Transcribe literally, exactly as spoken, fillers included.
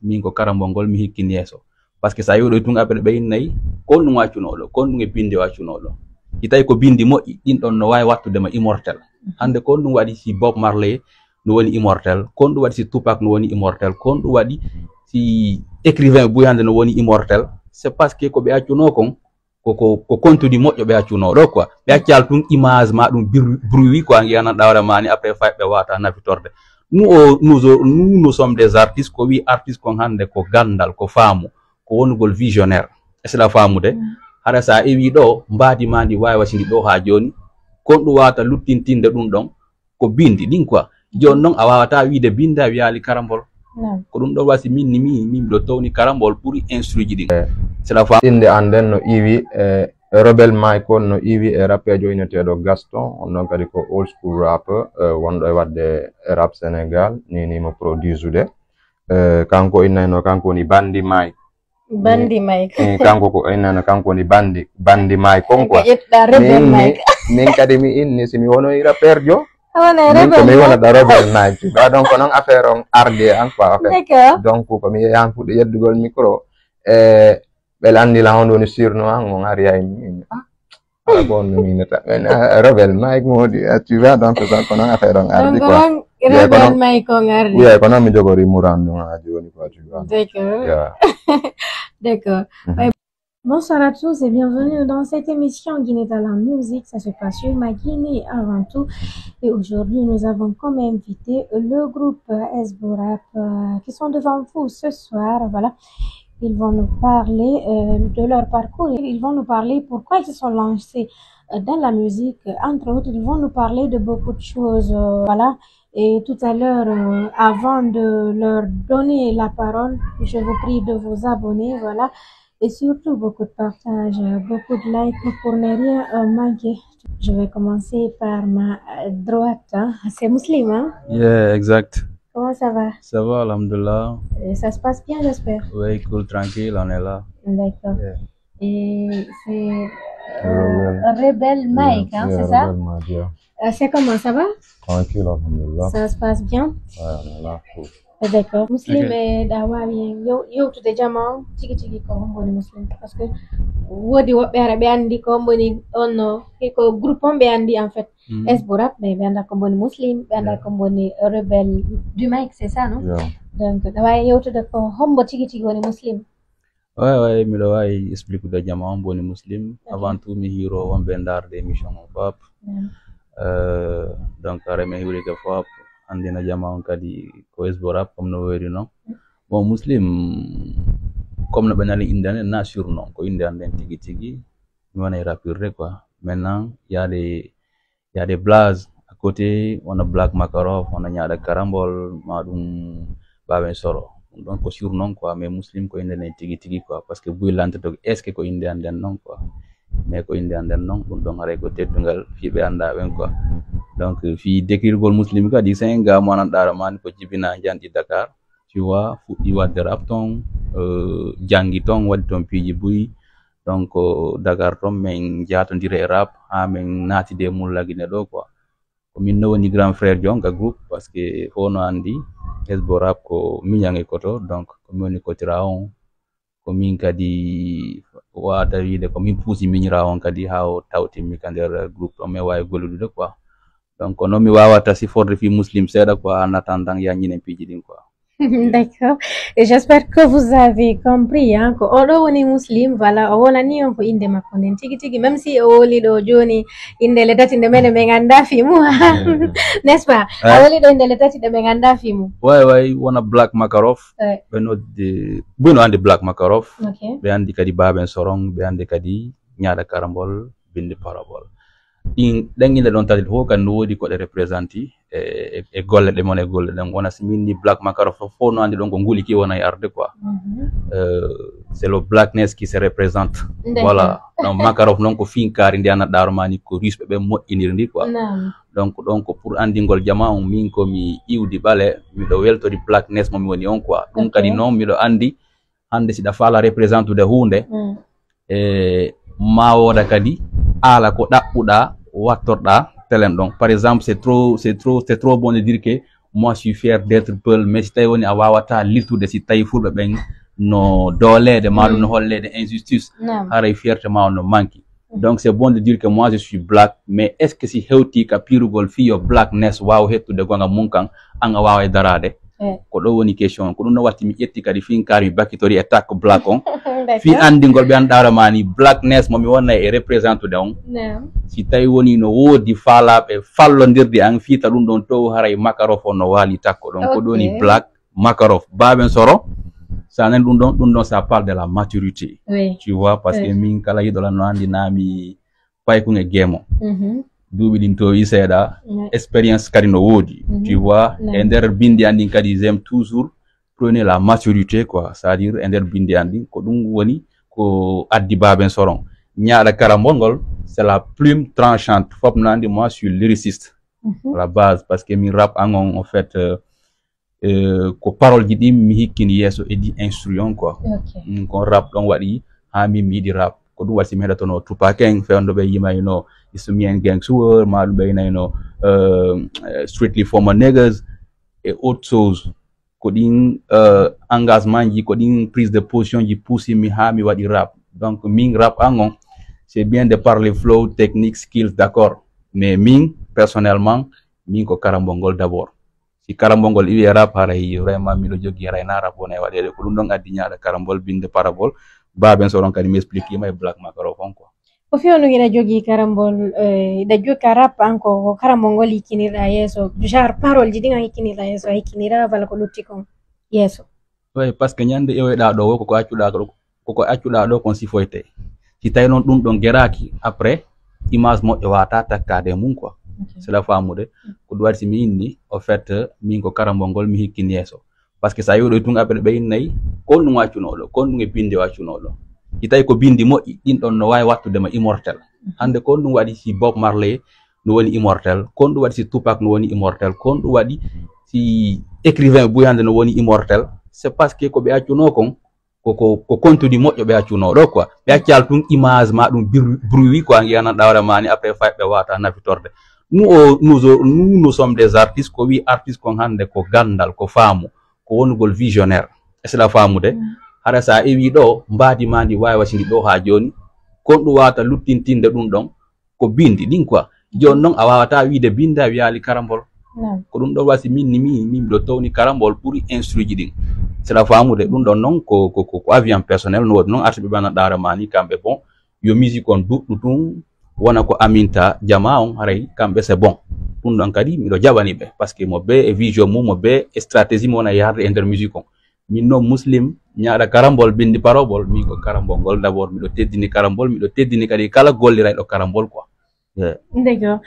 Min ko karambol ngol mi hikkini yeeso. Parce que si a yi'ii ɗoo tun après ɓe innay, ko honɗun o accunoo ɗoo, ko honɗun e bindi o accunoo ɗoo. Si tawii ko bindi moƴƴi, ɗin ɗon no waawi wattude mo immortel. Hannde ko honɗun waɗi si Bob Marley no woni immortel, ko honɗun waɗi si Tupac no woni immortel, ko honɗun waɗi si écrivain buy hannde no woni immortel? C'est parce que ko ɓe accunoo kon, ko, ko, ko contenu moƴƴo ɓe accunoo ɗoo quoi. Ɓe accaali tun image maa ɗun bru-, bruit quoi, ngi'ananɗaa hoore maa nii, après fay ɓe waawata nafitorde. Nous, o, nous, o, nous, nous sommes des artistes, ko wi'i artiste kon hannde ko ganndal, ko faamu, ko wonugol visionnaire. Est-ce que a faamude? Mm. Hara si a iwii ɗoo, mbaadi maa ndin waawi wasinde ɗoo haa jooni, ko honɗun waawata luttintinde ɗun ɗon? Ko bindi ɗin quoi. Jooni non a waawataa wi'ude bindi a wi'aali karambol. Naam. Ko ɗun ɗon waɗi si min ni mi, min miɗo towni karambol ɓuri instruji ɗin. C'est la fois. Innde an nden no iwi e Rebel Mike, on no iwi e rappeejo inneteeɗo Gaston, on non kadi ko old school rapper, eh, wonɗo e waɗde rap Sénégal, ni, ni mo produisude. Eh, kanko innayno, kanko woni Bandi Mike. Bandi Mike. Eh, kanko ko, eh, nana, kanko woni bandi, bandi Mike kon quoi. Ko ƴettuɗaa Rebel Mike. Min kadi mi inni, si mi wonoyi rappeejo, a wona min ko mi wonata Rebel Mike, tu vois. Donc, ko non affaire on ardi e an quoi, en fait. D'accord. Donc, ko mi yehi han fuɗɗi yeddugol micro. E, ɓe lanndi lan honɗun woni surnom an, on ari hay mi inni, ah, Ala ko on no miinata. Men, ah, Rebel Mike Modi, ah, tu vois, donc, donc, ko non affaire on ardi, quoi. Donc, on Rebel Mike on ardi. Oui, ko non mi jogori muran ɗun haa jooni, quoi, tu vois. D'accord. Yeah. D'accord. Mhm. Ouais. Bonsoir à tous et bienvenue dans cette émission Guinée Talent Music. Ça se passe sur Ma Guinée avant tout. Et aujourd'hui, nous avons comme invité le groupe, euh, Esborap, euh, qui sont devant vous ce soir. Voilà. Ils vont nous parler, euh, de leur parcours. Ils vont nous parler pourquoi ils se sont lancés, euh, dans la musique. Entre autres, ils vont nous parler de beaucoup de choses. Euh, voilà. Et tout à l'heure, euh, avant de leur donner la parole, je vous prie de vous abonner. Voilà. Et surtout, beaucoup de partage, euh, beaucoup de likes pour ne rien, euh, manquer. Je vais commencer par ma, euh, droite, hein. C'est Muslim, hein? Yeah, exact. Comment ça va? Ça va, alhamdulillah. Et ça se passe bien, j'espère. Oui, cool, tranquille, on est là. D'accord. Yeah. Et c'est, euh, Rebel Mike, hein, c'est ça? Rebel Mike, yeah. Euh, c'est comment, ça va? Tranquille, alhamdulillah. Ça se passe bien? Ouais, on est là, cool. D'accord. Muslim, ok, eh, ɗa waawi en yew-, yewtude jama on tigi tigi ko hombo woni Muslim? Parce que woodi woɓɓe hara ɓe anndi ko hombo woni on no, ko groupe on ɓe anndi en fait. Mm. Esborap, mais ɓe anndaa ko hombo woni Muslim, ɓe anndaa, yeah, ko hombo woni Rebel du Mike, c'est ça, non? Yeah. Donc, ɗa waawi yewtude ko hombo tigi tigi woni Muslim? Ouais, ouais, miɗo waawi expliquer jama on hombo woni Muslim. Ok. Avant tout, mi hiiroo wonɓe ndaarde émission on fop. Mm. Euh, donc, hara mi hiirike fop, anndina jama on kadi ko Esborap, comme no wayri non. Bon, Muslim, comme no ɓe nani innde an, na surnom, ko innde an nden tigi tigi. Mi wonay rappeur quoi. Maintenant, il y a des, il y a des blazes à côté, wona Black Makarov, wona Ñaaɗa Karambol, ma ɗun Baaben Soro. Ɗun ɗon ko surnom quoi, mais Muslim ko innde nden tigi tigi quoi, parce que buy lantoto, est-ce que ko innde an nden non quoi? Mais ko innde an nden non, ɗun ɗon haray ko teddungal fii ɓe anndaa ɓen quoi. Donc, fii décrirgol Muslim kadi, c'est un gars mo anndanɗaa hoore maa nii ko jibinaa njanɗi Dakar, tu vois, fuɗɗi waɗde rap ton, euh, janngi ton, waɗi ton piiji buy. Donc, Dakar ton, men jaatondiri e rap, haa men naatidi e Mulla Gine ɗoo quoi. Ko min no woni grand frère jo on ka groupe, parce que fow no anndi, Esborap ko miñan e koto, donc, ko min woni kotiraawo on. Ko min kadi wawata wiide ko min puusi miñiraawo on kadi haa o tawtimmi ka nder groupe ton, men waawi gollidude quoi. Donc, non mi waawata siforde fii Muslim seeɗa quoi, en attendant yanñinen piiji ɗin quoi. D'accord. Et j'espère que vous avez compris, hein, ko oɗo woni Muslim, voilà, o wolani on ko innde makko nden tigi tigi, même si o woli ɗoo jooni, innde le tati nde menen men anndaa fii mun. N'est-ce pas? A woli ɗoo innde le tati nde men anndaa fii mun. Way, way, wona Black Makarov. Ouais. Ɓe noddi, buy no anndi Black Makarov. Ok. Ɓe anndi kadi Baaben Sorong, ɓe anndi kadi Ñaaɗa Karambol, Bindi Parabol. Ɗin, ɗen innde ɗon tati fow kadi no woodi ko ɗe représenté e, e, e golle ɗe mon e golle ɗen. Wona si min ni Black Makarov fow, fow no anndi ɗon ko nguli ki wona e arde quoi. Mhm. Euh, c'est le blackness qui se représente. D'accord. Voilà. Donc, Makarov non ko finkaari ndi anndanɗaa hoore maa nii ko Russe ɓe ɓen moƴƴiniri ndi quoi. Naam. Donc, ɗon ko pour anndingol jama on, min ko mi iwdi ɓale, miɗo weltori blackness mo mi woni on quoi. Ɗum kadi non miɗo anndi hannde si ɗa faala représentude huunde, mm, e ma wooda kadi haala ko ɗaɓɓuɗaa, wattorɗaa telen ɗon. Par exemple, c'est trop, c'est trop, c'est trop bon de dire que Moi, je suis fier d'être Peul, mais si tawi woni a waawataa liltude, si tawi fulɓe ɓen no dooleede, maa ɗum no holleede injustice, haray fierté ma on no manki. Donc, c'est bon de dire que moi, je suis black, mais est-ce que si hewti ka piirugol fii yo blackness waaw hettude gonga mun kan, an a waaway daraade? Ko ɗo woni question. Ko ɗum no watti mi ƴetti kadi finkaari, mi bakitori e takko black on. Fii anndingol ɓe an ɗawra ma ni, blackness mo mi wonnay e représentude on. Si tawi woni no woodi faalaaɓe fallondirde an, fii ta ɗum ɗon to haray Makarov on no waali takko ɗon. Ko ɗum woni black Makarov. Baaben Soro, sa nani ɗum ɗon, ɗum ɗon, ça parle de la maturité. Tu vois, parce que min kala yiɗo lan no anndi naa mi paykun e geemo. Duuɓi ɗin towi seeɗa, expérience kadi no woodi. Tu vois, e nder bindi an ɗin kadi, j'aime toujours prôner la maturité, quoi. C'est-à-dire, e nder bindi an ɗin, ko ɗum woni ko addi Baaben Soron. Ñaaɗa karambol ngol, c'est la plume tranchante. Fop no anndi, moi, je suis lyriciste à la base, parce que min rap an on, en fait, euh, euh, ko parole ji ɗin mi hikkini yeeso e ɗi instrument, quoi. Mm, ko rap ɗon waɗi haa min mi yiɗi rap. Ko ɗum waɗi si mi heɗotono Tupac en, fewndo ɓe yimayno It's Me and Gang Suwor, maa ɗum ɓe yinayno, euh, Strictly for My Niggas, et autres choses. Ko ɗin, euh, engagement ji, ko ɗin prise de position ji poussé mi haa mi waɗi rap. Donc, min rap an on, c'est bien de parler flow, technique, skills, d'accord. Mais min, personnellement, min ko karambol ngol d'abord. Si karambol ngol iwi e rap, haray vraiment miɗo jogii, haray na rap wona e waɗeede. Ko ɗum ɗon addi ñaaɗa karambol, binde parabol. Baaben Soron kadi mi explique ma e Black Makarov on, quoi. Ko fewndo hiɗa jogii karambol, eh, hiɗa jogii ka rap an ko, ko karambol ngol hikkinirɗa yeeso, genre parole ji ɗin an hikkinirɗa yeeso, a hikkinira walla ko lutti kon yeeso? Oui, parce que ñande iwoyɗa ɗo wo, koko accuɗa ko, koko accuɗa ɗo kon sifoyte. Si tawi noon ɗum ɗon geraaki, après, image moƴƴo wata takkaade e mum, quoi. C'est la faamude. Ko ɗum waɗi si mi inni, au fait, min ko karambol ngol mi hikkini yeeso. Parce que si a yi'oyi tun après ɓe innay, ko honɗum waccunoo ɗo, ko honɗum e bindi waccunoo ɗo. Si tawi ko bindi moƴƴi, ɗin ɗon no waawi wattude ma immortel. Hannde ko honɗum waɗi si Bob Marley no woni immortel, ko honɗum waɗi si Tupac no woni immortel, ko honɗum waɗi si écrivain buy hannde no woni immortel? C'est parce que ko ɓe accunoo kon, ko, ko, ko contenu moƴƴo ɓe accunoo ɗo, quoi. Ɓe accaali tun image ma ɗum bru-, bruit, quoi, ngiyanan ɗawre ma ni, après fay ɓe wata nafitorde. Nous, o-, nous, o-, nous, nous sommes des artistes, ko wi artiste kon hannde ko ganndal, ko faamu, ko wonugol visionnaire. Est-ce que a faamude? Hara sa iwi ɗo, mbaadi ma ndi waawi wasindi ɗo haa jooni, kon ɗum wata luttintinde ɗum ɗon, ko bindi ɗin, quoi. Jooni non a waawata wiide bindi a wiyaali karambol. Ko ɗum ɗon wasi min ni mi, min miɗo towni karambol ɓuri instruit ji ɗin. C'est la faamude ɗum ɗon non ko, ko, ko, ko avis am personnel no woodi non artiɓe ɓe ana ɗaara ma ni kamɓe bon yo musique on duɗɗu tun wona ko aminta jama on haray kamɓe c'est bon. Ɗum ɗon kadi miɗo jaɓani ɓe parce que mo be e vision mum mo be e stratégie mo wona yarde e nder musique on. Min non Muslim ñaaɗa karambol bindi parabol min ko karambol ngol d'abord miɗo teddini karambol miɗo teddini kadi kala gollirayɗo karambol quoi. Ndego.